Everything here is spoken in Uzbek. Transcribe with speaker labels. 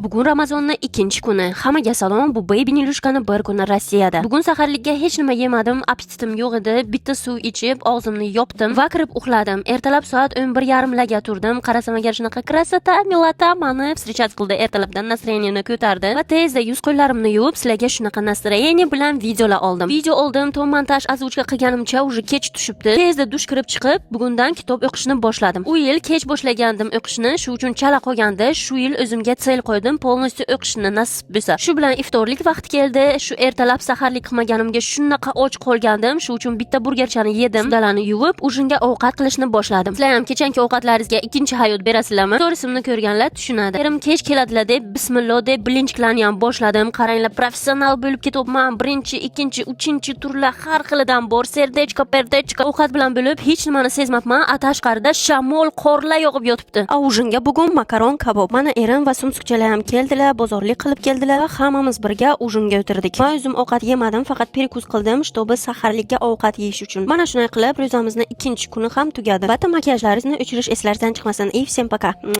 Speaker 1: Bugun Ramazonni ikkinchi kuni. Hammaga salom. Bu Baby Nilushkani bir kuni Rossiyada. Bugun saharlikka hech nima yemadim, appetitim yo'q edi. Bitta suv ichib, og'zimni yopdim va kirib uxladim. Ertalab soat 11:30 larga turdim. Qarasam agar, shunaqa красота, милота mani встречать qildi. Ertalabdan настроение ni ko'tardi va tezda yuz qo'llarimni yuvib, sizlarga shunaqa настроение bilan videolar oldim. Video oldim, to montaj, озвучка qilganimcha уже kech tushibdi. Tezda dush kirib chiqib, bugundan kitob o'qishni boshladim. U yil kech boshlagandim o'qishni, shu uchun chala qolgandi. Shu yil o'zimga цель qo'ydim, полностью o'qishni, nasib bo'lsa. Shu bilan iftorlik vaqti keldi. Shu ertalab saharlik qilmaganimga shunaqa och qolgandim. Shu uchun bitta burgerchani yedim. Sudalani yuvib, ужин ga ovqat qilishni boshladim. Sizlar ham kechangi ovqatlaringizga ikkinchi hayot berasizlarmi? Storiesimni ko'rganlar tushunadi. Erim kech keladilar deb, bismillah deb блинчик larni ham boshladim. Qaranglar, professional bo'lib ketyapman. Birinchi, ikkinchi, uchinchi turlar har xilidan bor. Сердечко, пердечко. Ovqat bilan bo'lib hech nimani sezmabman. A tashqarida shamol, qorlar yog'ib yotibdi. A ужин ga bugun makaron kabob. Mana erim va sumsukchalar ham keldilar, bozorlik qilib keldilar va hammamiz birga ужин ga o'tirdik. Men o'zim ovqat yemadim, faqat перекус qildim, чтобы saharlikka ovqat yeyish uchun. Mana shunday qilib ro'zamizni ikkinchi kuni ham tugadi. Albatta, makiyajlaringizni o'chirish eslaringizdan chiqmasin. И всем пока.